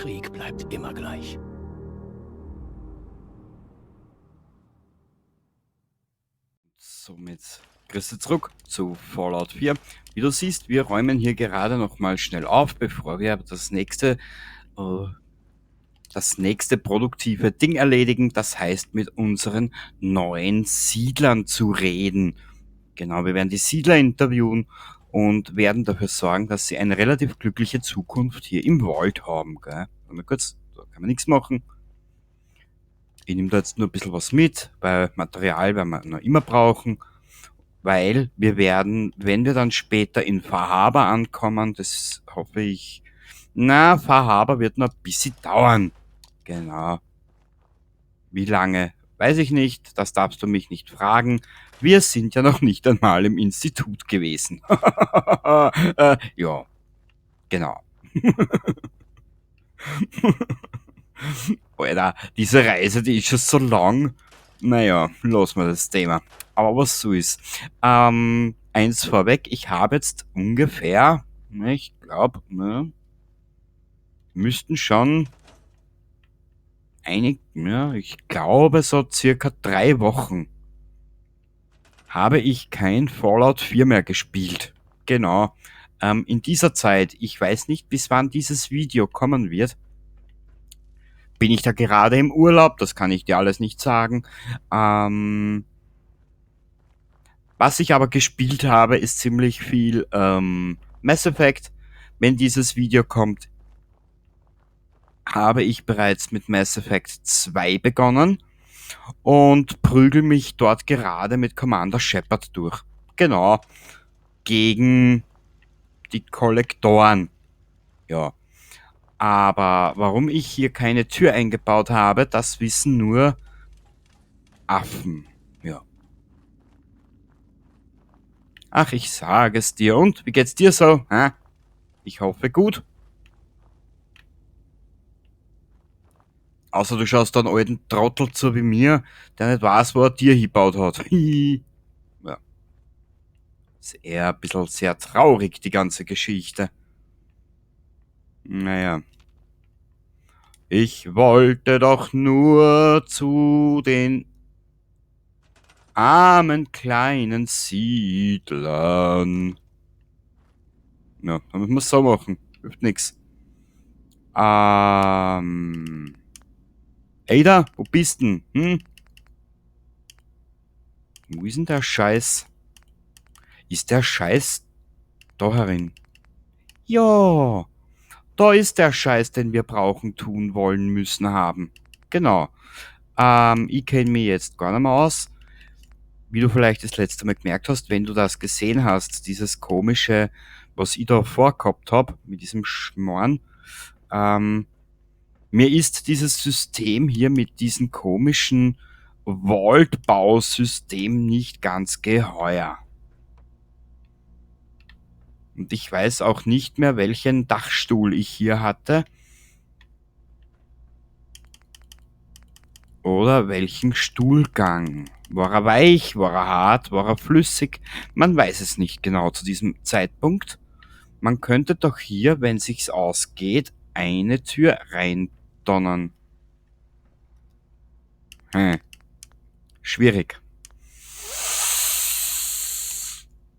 Krieg bleibt immer gleich. Somit grüß dich zurück zu Fallout 4. Wie du siehst, wir räumen hier gerade noch mal schnell auf, bevor wir das nächste produktive Ding erledigen. Das heißt, mit unseren neuen Siedlern zu reden. Genau, wir werden die Siedler interviewen und werden dafür sorgen, dass sie eine relativ glückliche Zukunft hier im Wald haben. Gell? Mal kurz, da kann man nichts machen. Ich nehme da jetzt nur ein bisschen was mit, weil Material werden wir noch immer brauchen, weil wir werden, wenn wir dann später in Far Harbor ankommen, das hoffe ich, na, Far Harbor wird noch ein bisschen dauern. Genau. Wie lange, weiß ich nicht, das darfst du mich nicht fragen. Wir sind ja noch nicht einmal im Institut gewesen. Ja, genau. Alter, diese Reise, die ist schon so lang. Naja, lassen wir das Thema. Aber was so ist. Eins vorweg, ich habe jetzt ungefähr, ne, ich glaub, ne, müssten schon einig, ja, ich glaube so circa 3 Wochen habe ich kein Fallout 4 mehr gespielt. Genau. In dieser Zeit, ich weiß nicht, bis wann dieses Video kommen wird, bin ich da gerade im Urlaub, das kann ich dir alles nicht sagen. Was ich aber gespielt habe, ist ziemlich viel Mass Effect. Wenn dieses Video kommt, habe ich bereits mit Mass Effect 2 begonnen und prügel mich dort gerade mit Commander Shepard durch. Genau. Gegen die Kollektoren. Ja. Aber warum ich hier keine Tür eingebaut habe, das wissen nur Affen. Ja. Ach, ich sage es dir. Und, wie geht's dir so? Hä? Ich hoffe gut. Außer du schaust da einen alten Trottel zu wie mir, der nicht weiß, wo er Tier hingebaut hat. Ja. Ist eher ein bisschen sehr traurig, die ganze Geschichte. Naja. Ich wollte doch nur zu den armen kleinen Siedlern. Ja, dann müssen wir's so machen. Hilft nix. Ada, wo bist denn? Hm? Wo ist denn der Scheiß? Ist der Scheiß da herin? Ja, da ist der Scheiß, den wir brauchen, tun, wollen, müssen, haben. Genau. Ich kenn mich jetzt gar nicht mehr aus. Wie du vielleicht das letzte Mal gemerkt hast, wenn du das gesehen hast, dieses komische, was ich da vorgehabt hab, mit diesem Schmarrn. Mir ist dieses System hier mit diesem komischen Vault-Bausystem nicht ganz geheuer. Und ich weiß auch nicht mehr, welchen Dachstuhl ich hier hatte. Oder welchen Stuhlgang. War er weich, war er hart, war er flüssig? Man weiß es nicht genau zu diesem Zeitpunkt. Man könnte doch hier, wenn sich's ausgeht, eine Tür reindonnern. Schwierig.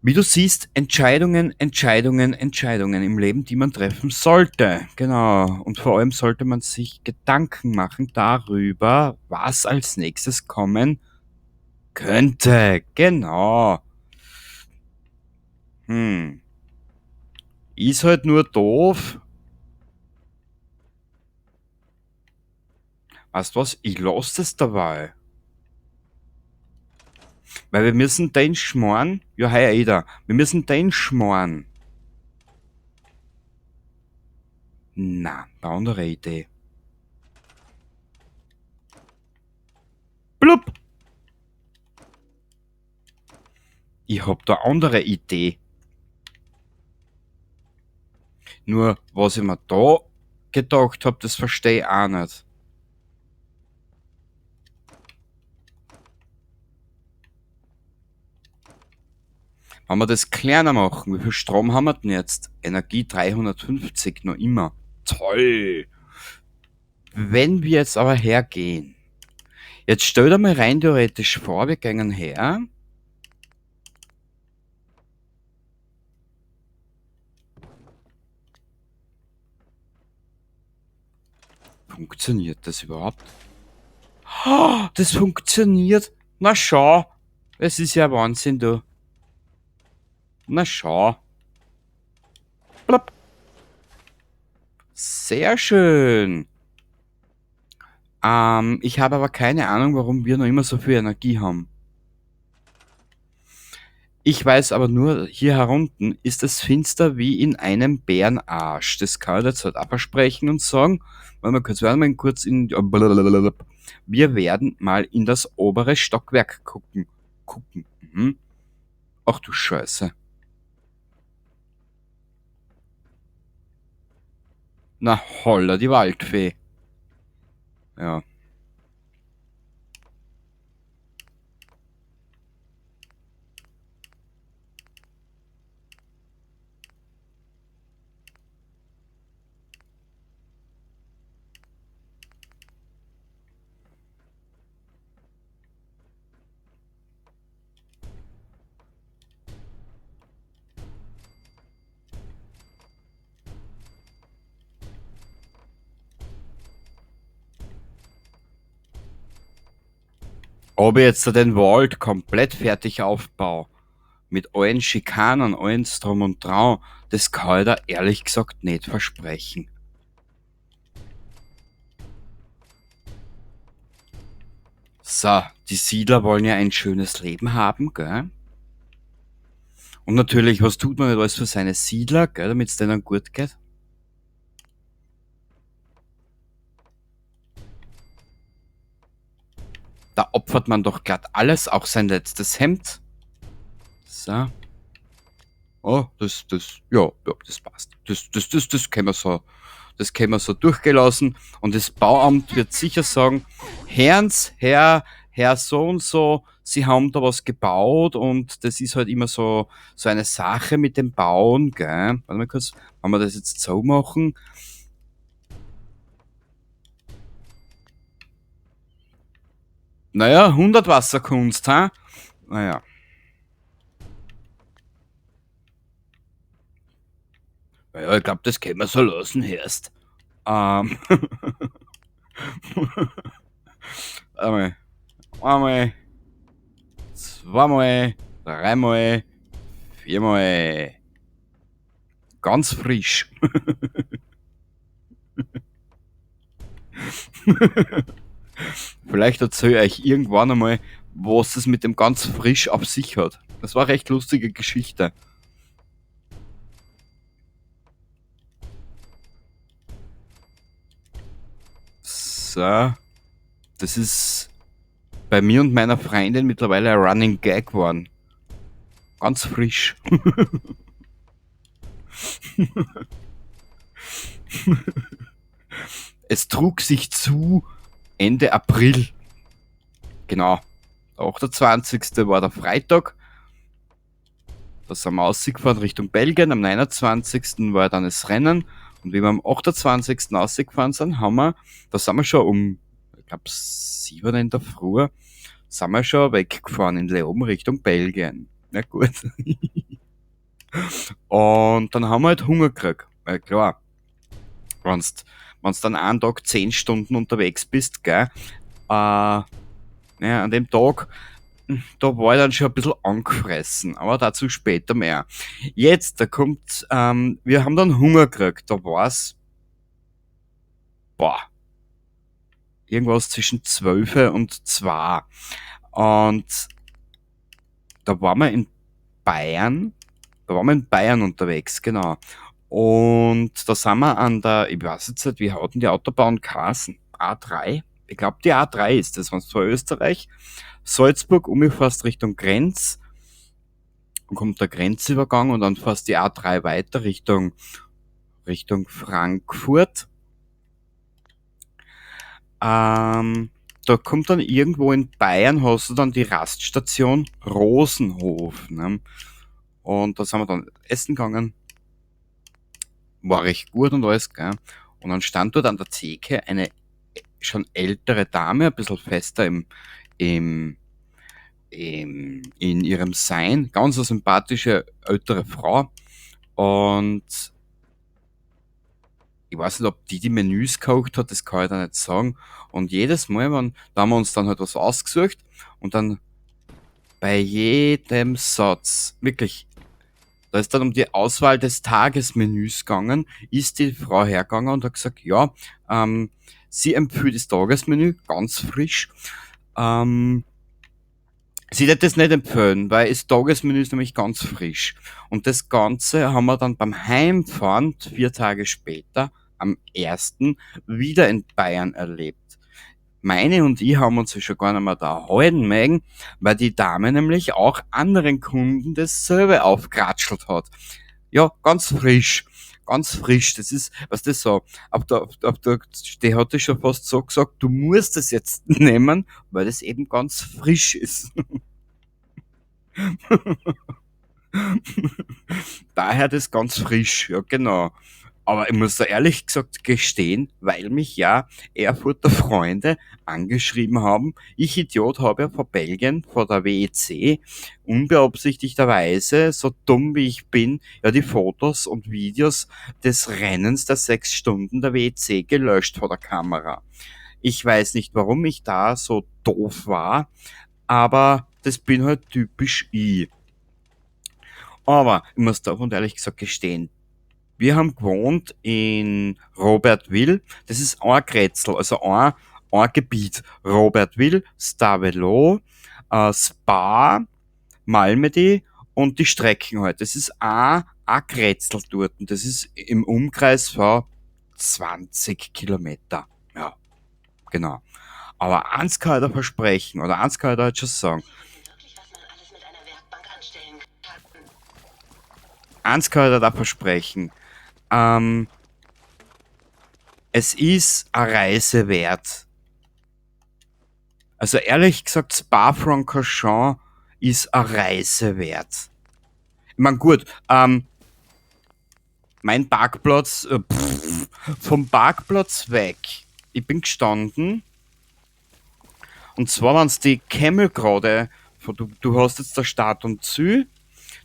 Wie du siehst, Entscheidungen, Entscheidungen, Entscheidungen im Leben, die man treffen sollte. Genau. Und vor allem sollte man sich Gedanken machen darüber, was als nächstes kommen könnte. Genau. Ist halt nur doof. Weißt du was? Ich lass das dabei. Weil wir müssen den schmoren. Ja, hi Ada. Wir müssen den schmoren. Na, eine andere Idee. Blub! Ich hab da andere Idee. Nur, was ich mir da gedacht hab, das versteh ich auch nicht. Wenn wir das kleiner machen, wie viel Strom haben wir denn jetzt? Energie 350 noch immer. Toll! Wenn wir jetzt aber hergehen, jetzt stell dir mal rein theoretisch vor, wir gehen her. Funktioniert das überhaupt? Oh, das funktioniert! Na schau! Es ist ja Wahnsinn, du. Na schau. Plopp. Sehr schön. Ich habe aber keine Ahnung, warum wir noch immer so viel Energie haben. Ich weiß aber nur, hier herunten ist es finster wie in einem Bärenarsch. Das kann ich jetzt halt auch versprechen und sagen. Warte mal kurz, wir werden kurz in, wir werden mal in das obere Stockwerk gucken. Gucken. Ach du Scheiße. Na holla, die Waldfee. Ja. Ob ich jetzt da den Vault komplett fertig aufbaue, mit allen Schikanen, allen Drum und Dran, das kann ich da ehrlich gesagt nicht versprechen. So, die Siedler wollen ja ein schönes Leben haben, gell? Und natürlich, was tut man nicht alles für seine Siedler, gell, damit's denen gut geht? Da opfert man doch glatt alles, auch sein letztes Hemd. So. Oh, das, das, ja, ja, das passt. Das können wir so, das können wir so durchgelassen. Und das Bauamt wird sicher sagen, Herrns, Herr, Herr so und so, Sie haben da was gebaut und das ist halt immer so eine Sache mit dem Bauen, gell? Warte mal kurz, wenn wir das jetzt so machen. Naja, 100 Wasserkunst, ha? Naja. Naja, ich glaub, das können wir so lassen, erst. Einmal, einmal, zweimal, dreimal, viermal. Ganz frisch. Vielleicht erzähle ich euch irgendwann einmal, was es mit dem ganz frisch auf sich hat. Das war eine recht lustige Geschichte. So. Das ist bei mir und meiner Freundin mittlerweile ein Running Gag geworden. Ganz frisch. Es trug sich zu Ende April. Genau. Der 28. war der Freitag. Da sind wir rausgefahren Richtung Belgien. Am 29. war dann das Rennen. Und wie wir am 28. rausgefahren sind, da sind wir schon um, ich glaub, 7 in der Früh, sind wir schon weggefahren in Leoben Richtung Belgien. Na gut. Und dann haben wir halt Hunger gekriegt. Weil klar, wenn's dann einen Tag 10 Stunden unterwegs bist, gell, ja, an dem Tag, da war ich dann schon ein bisschen angefressen, aber dazu später mehr. Jetzt, da kommt, wir haben dann Hunger gekriegt, da war's, boah, irgendwas zwischen 12 und 2. Und da waren wir in Bayern, da waren wir in Bayern unterwegs, genau. Und da sind wir an der, ich weiß jetzt nicht, wie haut denn die Autobahn geheißen? A3? Ich glaub, die A3 ist das, wenn's vor Österreich, Salzburg, umgefasst Richtung Grenz, dann kommt der Grenzübergang und dann fährst die A3 weiter Richtung Frankfurt. Da kommt dann irgendwo in Bayern, hast du dann die Raststation Rosenhof, ne? Und da sind wir dann essen gegangen. War recht gut und alles, gell? Und dann stand dort an der Theke eine schon ältere Dame, ein bisschen fester im in ihrem Sein, ganz eine sympathische ältere Frau. Und ich weiß nicht, ob die die Menüs gekocht hat, das kann ich da nicht sagen. Und jedes Mal, da haben wir uns dann halt was ausgesucht und dann bei jedem Satz, wirklich, da ist dann um die Auswahl des Tagesmenüs gegangen, ist die Frau hergegangen und hat gesagt, ja, sie empfiehlt das Tagesmenü, ganz frisch. Sie wird das nicht empfehlen, weil das Tagesmenü ist nämlich ganz frisch. Und das Ganze haben wir dann beim Heimfahren, 4 Tage später, am 1. wieder in Bayern erlebt. Meine und ich haben uns ja schon gar nicht mehr da halten mögen, weil die Dame nämlich auch anderen Kunden dasselbe aufgratschelt hat. Ja, ganz frisch. Ganz frisch. Das ist, was das so, die hat das schon fast so gesagt, du musst das jetzt nehmen, weil das eben ganz frisch ist. Daher das ganz frisch, ja genau. Aber ich muss da ehrlich gesagt gestehen, weil mich ja Erfurter Freunde angeschrieben haben. Ich Idiot habe ja vor Belgien, vor der WEC, unbeabsichtigterweise, so dumm wie ich bin, ja die Fotos und Videos des Rennens der 6 Stunden der WEC gelöscht vor der Kamera. Ich weiß nicht, warum ich da so doof war, aber das bin halt typisch ich. Aber ich muss da und ehrlich gesagt gestehen, wir haben gewohnt in Robertville. Das ist ein Kretzel, also ein Gebiet. Robertville, Stavelot, Spa, Malmedy und die Strecken halt. Das ist ein Kretzel dort. Und das ist im Umkreis von 20 Kilometer. Ja, genau. Aber eins kann ich da versprechen, oder eins kann ich da jetzt schon sagen. Eins kann ich da versprechen. Es ist eine Reise wert. Also ehrlich gesagt, Spa-Francorchamps ist eine Reise wert. Ich mein, gut, mein Parkplatz, vom Parkplatz weg, ich bin gestanden, und zwar waren's die Kemmel gerade, du hast jetzt der Start und Ziel,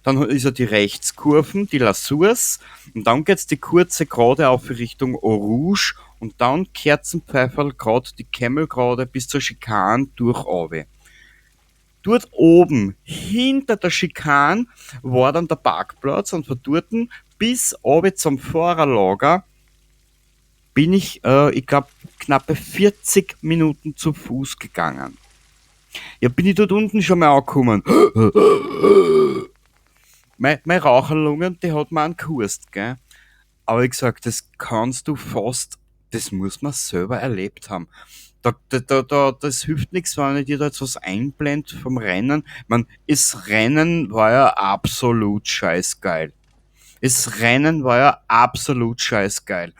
dann ist ja die Rechtskurven, die La Source, und dann geht's die kurze Gerade auf Richtung Eau Rouge und dann Kerzenpfeiferl grad die Kemmel gerade bis zur Schikane durch runter. Dort oben, hinter der Schikane, war dann der Parkplatz und von dort bis runter zum Fahrerlager bin ich, ich glaub, knappe 40 Minuten zu Fuß gegangen. Ja, bin ich dort unten schon mal angekommen. Meine Raucherlungen, die hat mir einen gehust, gell? Aber ich gesagt, das kannst du fast, das muss man selber erlebt haben. Das hilft nix, wenn ich dir da jetzt was einblend vom Rennen. Ich mein, das Rennen war ja absolut scheißgeil. Das Rennen war ja absolut scheißgeil.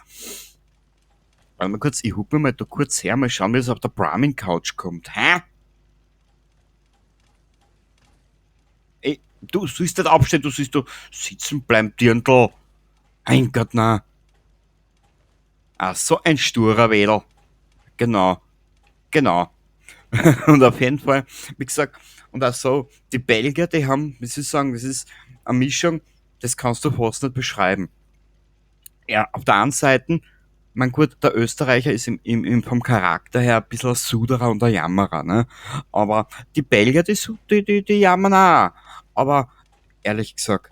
Warte mal kurz, ich huck mir mal da kurz her, mal schauen, wie es auf der Brahmin Couch kommt. Hä? Ey, du sollst nicht aufstehen, du sollst da sitzen bleiben, Dirndl. Mein Gott, na. Ach, so ein sturer Wedel. Genau. Genau. Und auf jeden Fall, wie gesagt, und auch so, die Belgier, die haben, wie soll ich sagen, das ist eine Mischung, das kannst du fast nicht beschreiben. Ja, auf der einen Seite, mein gut, der Österreicher ist vom Charakter her ein bisschen ein Suderer und ein Jammerer, ne? Aber die Belgier, die jammern auch. Aber ehrlich gesagt,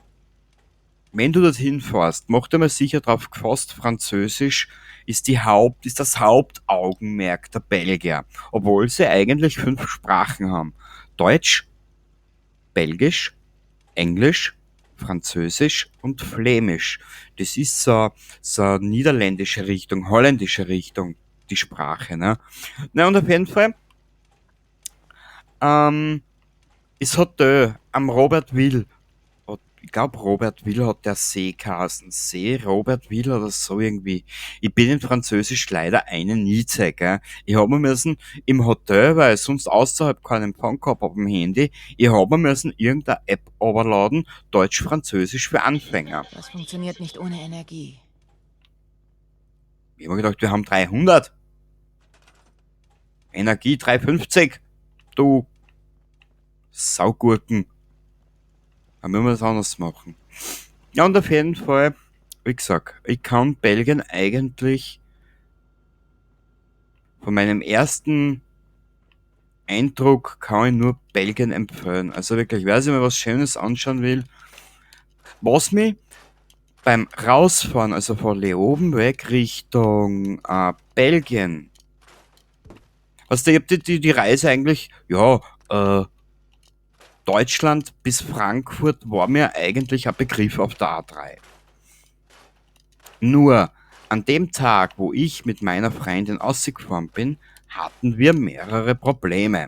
wenn du dorthin fährst, mach dir mal sicher drauf gefasst, Französisch ist das Hauptaugenmerk der Belgier. Obwohl sie eigentlich 5 Sprachen haben. Deutsch, Belgisch, Englisch, Französisch und Flämisch. Das ist so eine niederländische Richtung, holländische Richtung, die Sprache, ne? Na, und auf jeden Fall, das Hotel am Robertville, ich glaub, Robertville hat der See geheißen. See Robertville oder so irgendwie. Ich bin in Französisch leider eine Nietzsche, gell. Ich hab mir müssen im Hotel, weil ich sonst außerhalb keinen Empfang gehabt hab am Handy, ich hab mir müssen irgendeine App runterladen, Deutsch-Französisch für Anfänger. Das funktioniert nicht ohne Energie. Ich hab mir gedacht, wir haben 300. Energie 350. Du Saugurken. Da müssen wir das anders machen. Ja, und auf jeden Fall, wie gesagt, ich kann Belgien eigentlich von meinem ersten Eindruck kann ich nur Belgien empfehlen. Also wirklich, wer sich mal was Schönes anschauen will, was mich beim Rausfahren, also von Leoben weg Richtung Belgien, also ich hab die Reise eigentlich, ja, Deutschland bis Frankfurt war mir eigentlich ein Begriff auf der A3. Nur an dem Tag, wo ich mit meiner Freundin ausgefahren bin, hatten wir mehrere Probleme.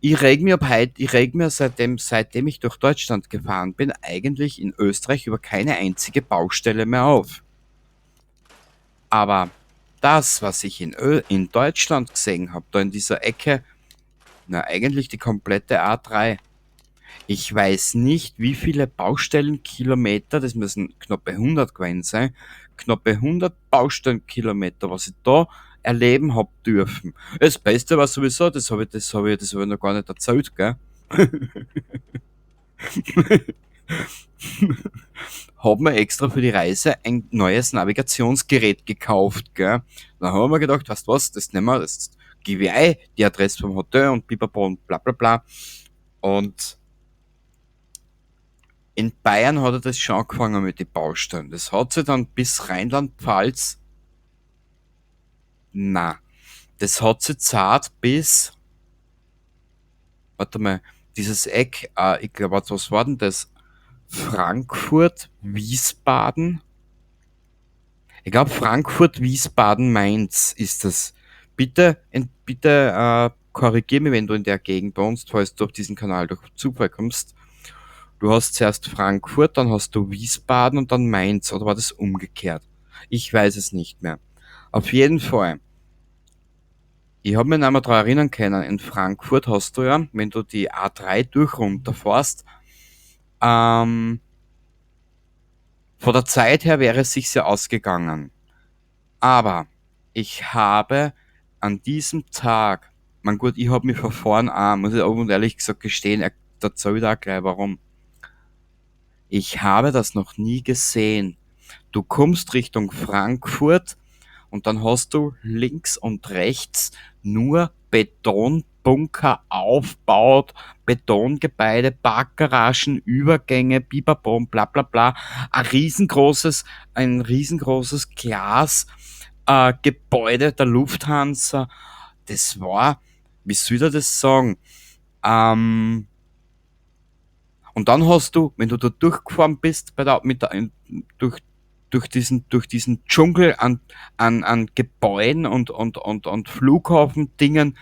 Ich reg mir ab heut, ich reg mir seitdem ich durch Deutschland gefahren bin, eigentlich in Österreich über keine einzige Baustelle mehr auf. Aber das, was ich in Deutschland gesehen hab, da in dieser Ecke, na eigentlich die komplette A3. Ich weiß nicht, wie viele Baustellenkilometer, das müssen knappe 100 gewesen sein, knappe 100 Baustellenkilometer, was ich da erleben hab dürfen. Das Beste war sowieso, das hab ich noch gar nicht erzählt, gell? Hab mir extra für die Reise ein neues Navigationsgerät gekauft, gell? Dann haben wir gedacht, weißt du was, das nehmen wir, das gebe ich ein, die Adresse vom Hotel und pipapo und bla bla bla. Und in Bayern hat er das schon angefangen mit den Baustellen. Das hat sich dann bis Rheinland-Pfalz, na, das hat sich zart bis, warte mal, dieses Eck, ich glaub, was war denn das? Frankfurt, Wiesbaden? Ich glaub, Frankfurt, Wiesbaden, Mainz ist das. Bitte, korrigier mich, wenn du in der Gegend wohnst, falls du auf diesen Kanal durch Zufall kommst. Du hast zuerst Frankfurt, dann hast du Wiesbaden und dann Mainz, oder war das umgekehrt? Ich weiß es nicht mehr. Auf jeden Fall. Ich hab mich nicht mehr daran erinnern können, in Frankfurt hast du ja, wenn du die A3 durch runterfährst, von der Zeit her wäre es sich sehr ausgegangen. Aber ich habe an diesem Tag, man gut, ich hab mich verfahren auch, muss ich offen und ehrlich gesagt gestehen, da erzähl ich auch gleich warum. Ich habe das noch nie gesehen. Du kommst Richtung Frankfurt und dann hast du links und rechts nur Betonbunker aufgebaut, Betongebäude, Parkgaragen, Übergänge, Bibabom, bla bla bla. Ein riesengroßes Glas Gebäude der Lufthansa. Das war, wie soll ich das sagen? Und dann hast du, wenn du da durchgefahren bist, bei der, mit der, in, durch, durch diesen, durch diesen Dschungel an, an, an Gebäuden und Flughafendingen,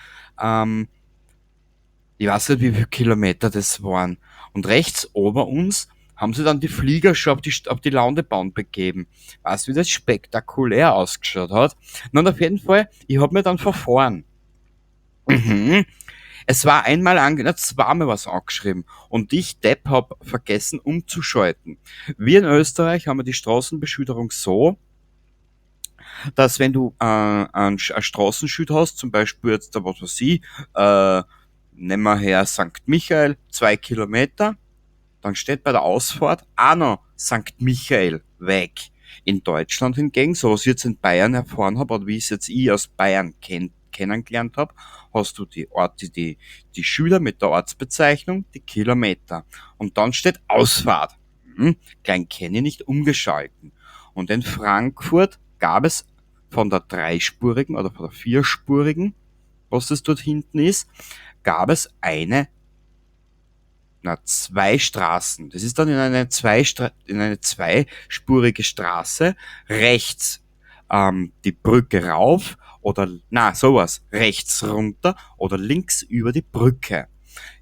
ich weiß nicht, wie viele Kilometer das waren. Und rechts ober uns haben sie dann die Flieger schon auf die Landebahn begeben. Weißt du, wie das spektakulär ausgeschaut hat? Na, und auf jeden Fall, ich hab mir dann verfahren. Es war einmal ange-, na, zweimal was angeschrieben. Und ich, Depp, hab vergessen umzuschalten. Wir in Österreich haben wir die Straßenbeschilderung so, dass wenn du ein Straßenschild hast, zum Beispiel jetzt da, was weiß ich, nehmen wir her Sankt Michael, 2 Kilometer, dann steht bei der Ausfahrt auch noch Sankt Michael weg. In Deutschland hingegen, so was ich jetzt in Bayern erfahren hab, oder wie ich's jetzt ich aus Bayern kennengelernt hab, hast du die Schilder mit der Ortsbezeichnung, die Kilometer. Und dann steht Ausfahrt. Klein Kenny nicht umgeschalten. Und in Frankfurt gab es von der dreispurigen oder von der vierspurigen, was das dort hinten ist, gab es eine, na, 2 Straßen. Das ist dann in eine zweispurige Straße, rechts die Brücke rauf oder, na, sowas, rechts runter oder links über die Brücke.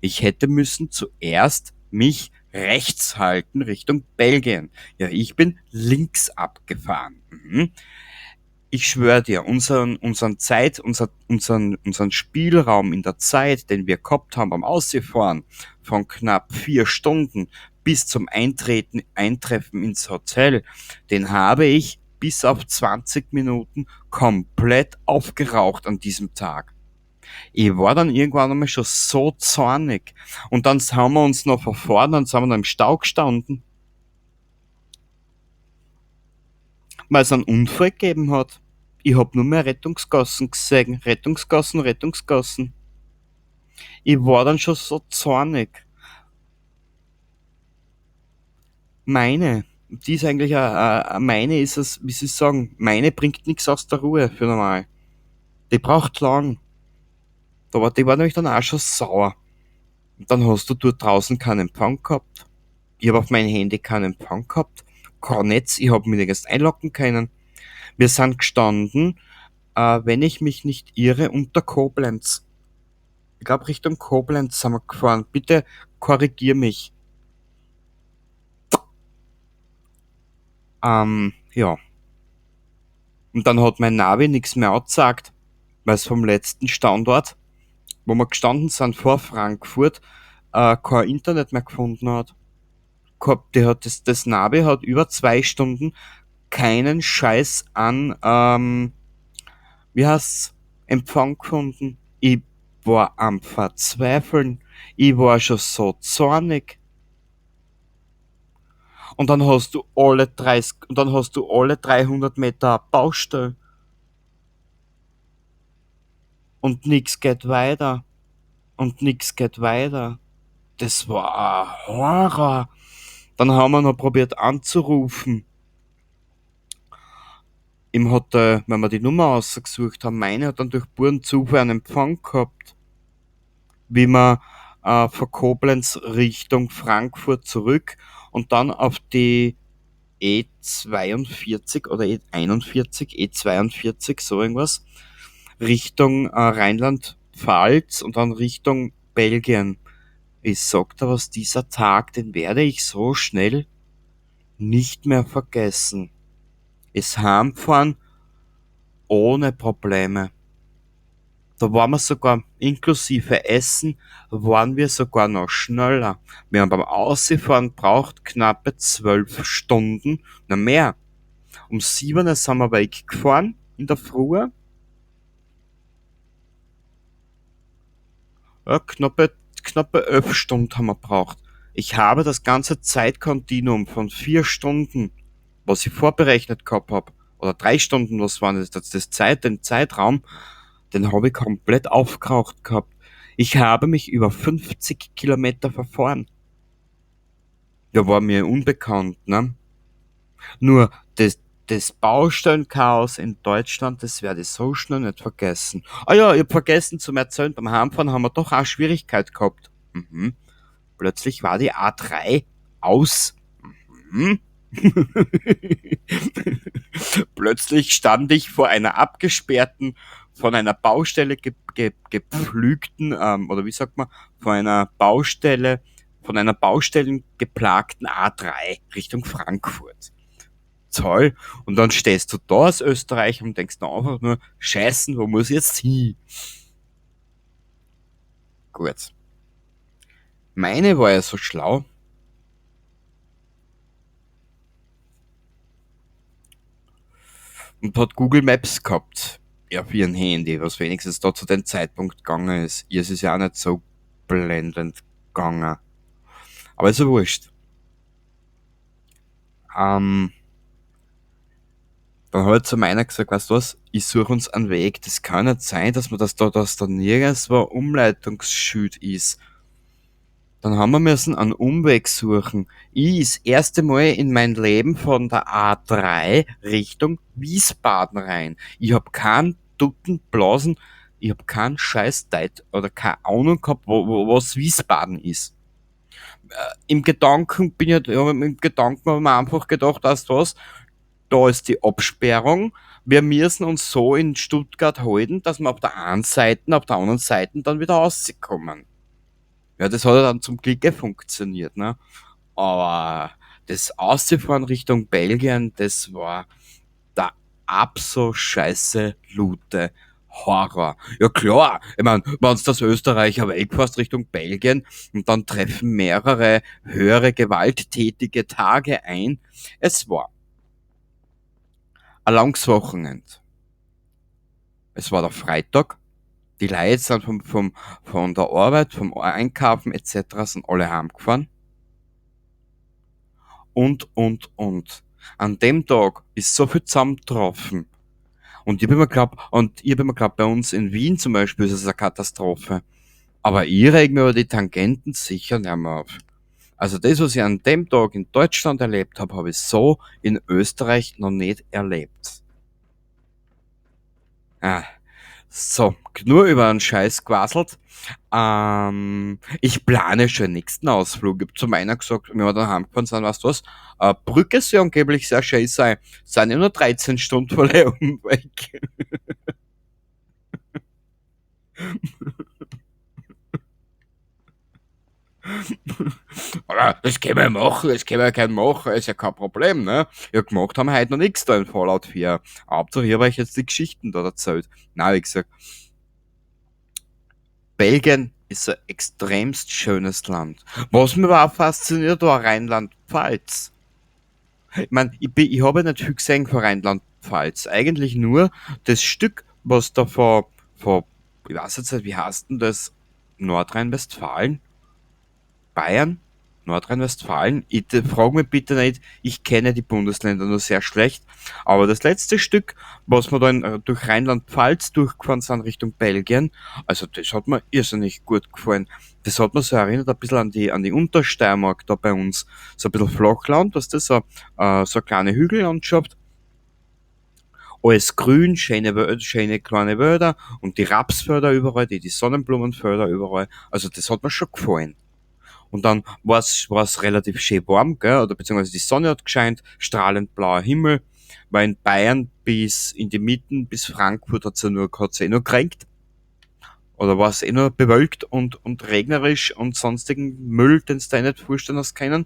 Ich hätte müssen zuerst mich rechts halten Richtung Belgien. Ja, ich bin links abgefahren. Ich schwör dir, unseren Spielraum in der Zeit, den wir gehabt haben beim Ausfahren, von knapp 4 Stunden bis zum Eintreffen ins Hotel, den habe ich bis auf 20 Minuten komplett aufgeraucht an diesem Tag. Ich war dann irgendwann einmal schon so zornig. Und dann haben wir uns noch verfahren, dann sind wir noch im Stau gestanden. Weil es einen Unfall gegeben hat. Ich hab nur mehr Rettungsgassen gesehen. Rettungsgassen, Rettungsgassen. Ich war dann schon so zornig. Meine, die ist eigentlich a, meine ist es, wie soll ich sagen, meine bringt nix aus der Ruhe für normal. Die braucht lang. Aber die war nämlich dann auch schon sauer. Und dann hast du dort draußen keinen Empfang gehabt. Ich hab auf mein Handy keinen Empfang gehabt. Kein Netz, ich hab mich nirgends einloggen können. Wir sind gestanden, wenn ich mich nicht irre, unter Koblenz. Ich glaub, Richtung Koblenz sind wir gefahren. Bitte korrigier mich. Ja. Und dann hat mein Navi nix mehr angezeigt, weil's vom letzten Standort, wo wir gestanden sind vor Frankfurt, kein Internet mehr gefunden hat. Das Navi hat über 2 Stunden keinen Scheiß an wie heißt's, Empfang gefunden. Ich war am Verzweifeln. Ich war schon so zornig. Und dann hast du alle 30, und dann hast du alle 300 Meter Baustelle. Und nix geht weiter. Und nix geht weiter. Das war ein Horror. Dann haben wir noch probiert anzurufen. Im Hotel, wenn wir die Nummer ausgesucht haben, meine hat dann durch puren Zufall einen Empfang gehabt. Wie wir von Koblenz Richtung Frankfurt zurück und dann auf die E42 oder E41, E42, so irgendwas, Richtung Rheinland-Pfalz und dann Richtung Belgien. Ich sag dir was, dieser Tag, den werde ich so schnell nicht mehr vergessen. Es heimfahren ohne Probleme. Da waren wir sogar, inklusive Essen, waren wir sogar noch schneller. Wir haben beim Ausfahren gebraucht knappe 12 Stunden, na mehr. Um 7 Uhr sind wir weggefahren in der Früh. Ja, knappe 11 Stunden haben wir gebraucht. Ich habe das ganze Zeitkontinuum von 4 Stunden, was ich vorberechnet gehabt hab, oder 3 Stunden, was waren das, das, das Zeit, den Zeitraum, den hab ich komplett aufgeraucht gehabt. Ich habe mich über 50 Kilometer verfahren. Ja, war mir unbekannt, ne? Nur das Baustellenchaos in Deutschland, das werde ich so schnell nicht vergessen. Ah ja, ich hab vergessen zum Erzählen, beim Heimfahren haben wir doch auch Schwierigkeit gehabt. Plötzlich war die A3 aus. Plötzlich stand ich vor einer abgesperrten, von einer Baustelle gepflügten, oder wie sagt man, vor einer Baustelle, von einer Baustellen geplagten A3 Richtung Frankfurt. Toll. Und dann stehst du da als Österreicher und denkst dir einfach nur, Scheißen, wo muss ich jetzt hin? Gut. Meine war ja so schlau. Und hat Google Maps gehabt. Ja, auf ihrem Handy, was wenigstens da zu dem Zeitpunkt gegangen ist. Ihr ist es ja auch nicht so blendend gegangen. Aber ist ja wurscht. Dann hab ich zu meiner gesagt, weißt du was, ich suche uns einen Weg. Das kann nicht sein, dass man das da, dass da nirgendwo ein Umleitungsschild ist. Dann haben wir müssen einen Umweg suchen. Ich das erste Mal in mein Leben von der A3 Richtung Wiesbaden rein. Ich hab keinen Tutten Blasen, ich hab keinen Scheiß Deit oder keine Ahnung gehabt, was Wiesbaden ist. Im Gedanken bin ich, ja, im Gedanken hab ich mir einfach gedacht, weißt du was, da ist die Absperrung, wir müssen uns so in Stuttgart halten, dass wir auf der einen Seite, auf der anderen Seite dann wieder rauskommen. Ja, das hat ja dann zum Glück eh funktioniert, ne? Aber das Ausfahren Richtung Belgien, das war der absolut scheiße Lute Horror. Ja klar, ich mein, wenn's das Österreicher wegfährst Richtung Belgien und dann treffen mehrere höhere gewalttätige Tage ein. Es war Ein langes Wochenende. Es war der Freitag. Die Leute sind von der Arbeit, vom Einkaufen etc. sind alle heimgefahren. Und. An dem Tag ist so viel zusammengetroffen. Und ich hab immer geglaubt, bei uns in Wien zum Beispiel ist es eine Katastrophe. Aber ich reg mir über die Tangenten sicher nicht mehr auf. Also das, was ich an dem Tag in Deutschland erlebt habe, habe ich so in Österreich noch nicht erlebt. Ah. So, nur über einen Scheiß gequasselt. Ich plane schon den nächsten Ausflug. Ich hab zu meiner gesagt, wenn wir dann heimgefahren sind, weißt du was? Brücke soll angeblich sehr schön sein. Sind ja nur 13 Stunden von der Umweg. Aber das können wir machen, das können wir kein machen, ist ja kein Problem, ne? Ja, gemacht haben wir heute noch nichts da in Fallout 4. Hauptsache, ich hab euch jetzt die Geschichten da erzählt. Nein, wie gesagt, Belgien ist ein extremst schönes Land. Was mich aber auch fasziniert, war Rheinland-Pfalz. Ich mein, ich habe ja nicht viel gesehen von Rheinland-Pfalz. Eigentlich nur das Stück, was da vor, ich weiß jetzt nicht, wie heißt denn das? Nordrhein-Westfalen? Bayern? Nordrhein-Westfalen? Ich frag mich bitte nicht, ich kenne die Bundesländer nur sehr schlecht, aber das letzte Stück, was wir da durch Rheinland-Pfalz durchgefahren sind Richtung Belgien, also das hat mir irrsinnig gut gefallen. Das hat mir so erinnert ein bisschen an die Untersteiermark da bei uns. So ein bisschen Flachland, was das, so eine kleine Hügellandschaft. Alles grün, schöne kleine Wälder und die Rapsfelder überall, die Sonnenblumenfelder überall. Also das hat mir schon gefallen. Und dann war's relativ schön warm, gell? Oder beziehungsweise die Sonne hat gescheint, strahlend blauer Himmel, weil in Bayern bis in die Mitten, bis Frankfurt hat's ja eh nur geregnet. Oder war's eh nur bewölkt und regnerisch und sonstigen Müll, den du dir nicht vorstellen hast können.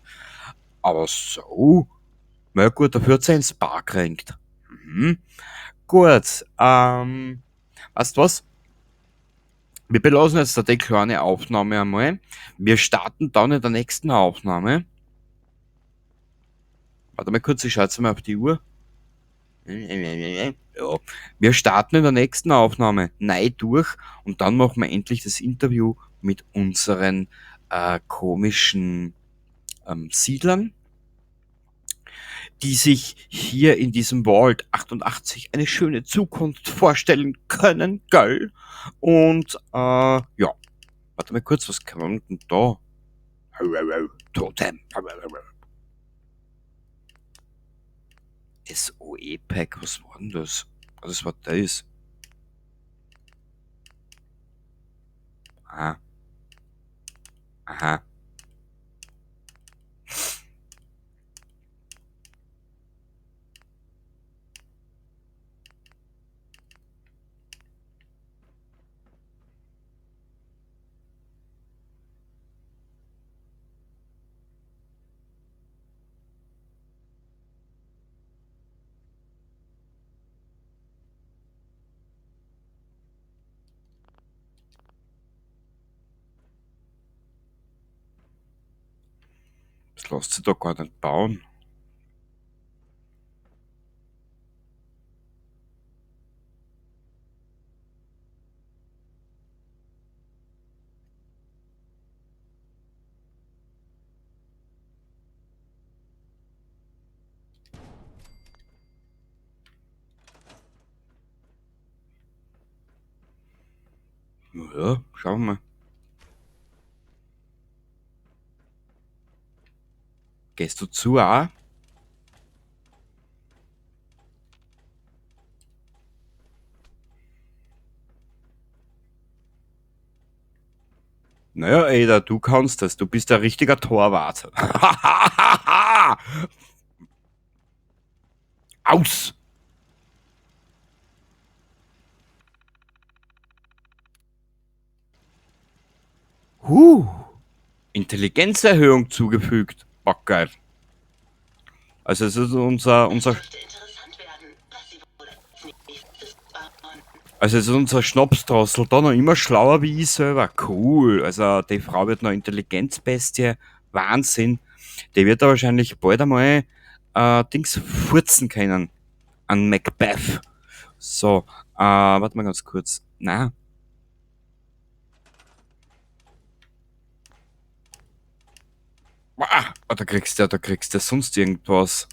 Aber so, na gut, dafür hat's ja ins Spa geregnet. Gut, weißt du was? Wir belassen jetzt da die kleine Aufnahme einmal. Wir starten dann in der nächsten Aufnahme. Warte mal kurz, ich schaue jetzt mal auf die Uhr. Ja. Wir starten in der nächsten Aufnahme neu durch und dann machen wir endlich das Interview mit unseren komischen Siedlern, die sich hier in diesem Vault 88 eine schöne Zukunft vorstellen können, gell? Und ja, warte mal kurz, was kann man denn da? Totem. SOE-Pack, was war denn das? Was war das? Aha. Aha. Das lässt sich da gar nicht bauen. Ja, schauen wir mal. Gehst du zu auch? Naja, Ada, du kannst das. Du bist ein richtiger Torwart. Aus! Huh. Intelligenzerhöhung zugefügt. Boah, geil. Also es ist unser, unser Also es ist unser Schnapsdrossel da noch immer schlauer wie ich selber. Cool. Also die Frau wird noch Intelligenzbestie. Wahnsinn. Die wird da wahrscheinlich bald einmal Dings furzen können. An Macbeth. So, warte mal ganz kurz. Na. Ah, da kriegst du sonst irgendwas.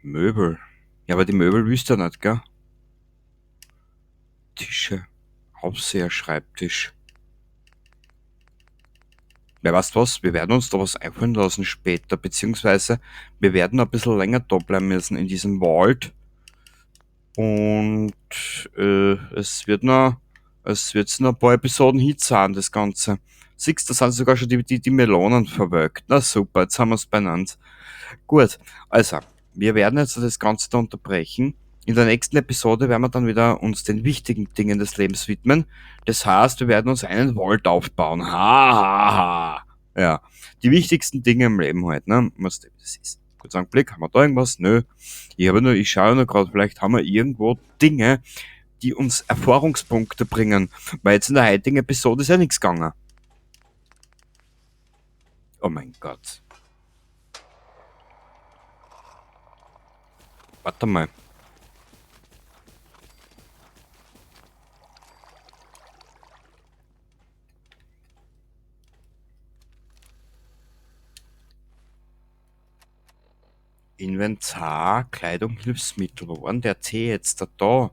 Möbel. Ja, aber die Möbel willst du ja nicht, gell? Tische. Aufseher-Schreibtisch. Ja, weißt was? Wir werden uns da was einfallen lassen später, beziehungsweise wir werden ein bisschen länger da bleiben müssen in diesem Wald. Und es wird noch ein paar Episoden hinzahlen, das Ganze. Siehst, da sind sogar schon die Melonen verwelkt. Na super, jetzt haben wir's benannt. Gut, also, wir werden jetzt das Ganze da unterbrechen. In der nächsten Episode werden wir dann wieder uns den wichtigen Dingen des Lebens widmen. Das heißt, wir werden uns einen Wald aufbauen. Ha, ha, ha. Ja, die wichtigsten Dinge im Leben halt, ne? Was das ist. Kurz einen Blick, haben wir da irgendwas? Nö. Ich schaue nur grad, vielleicht haben wir irgendwo Dinge, die uns Erfahrungspunkte bringen. Weil jetzt in der heutigen Episode ist ja nichts gegangen. Oh mein Gott. Warte mal. Inventar, Kleidung, Hilfsmittel. Wo war denn der Tee jetzt da?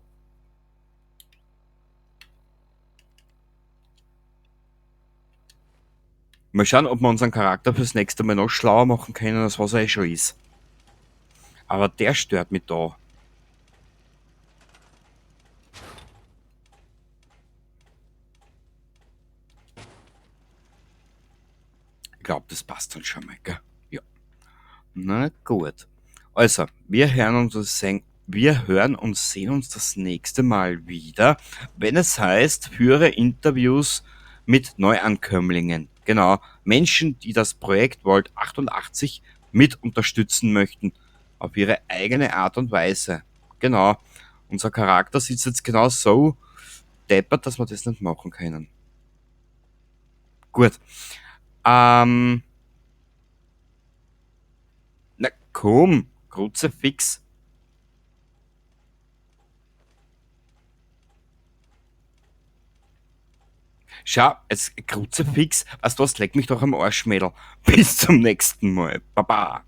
Mal schauen, ob wir unseren Charakter fürs nächste Mal noch schlauer machen können, als was er eh schon ist. Aber der stört mich da. Ich glaub, das passt dann schon mal, gell? Ja. Na gut. Also, wir hören uns und sehen, wir hören und sehen uns das nächste Mal wieder, wenn es heißt, führe Interviews mit Neuankömmlingen. Genau, Menschen, die das Projekt Vault 88 mit unterstützen möchten, auf ihre eigene Art und Weise. Genau, unser Charakter sitzt jetzt genau so deppert, dass wir das nicht machen können. Gut. Na komm, Kruzifix. Schau, jetzt Kruzifix, weißt du was, leck mich doch am Arsch, Mädel. Bis zum nächsten Mal. Baba.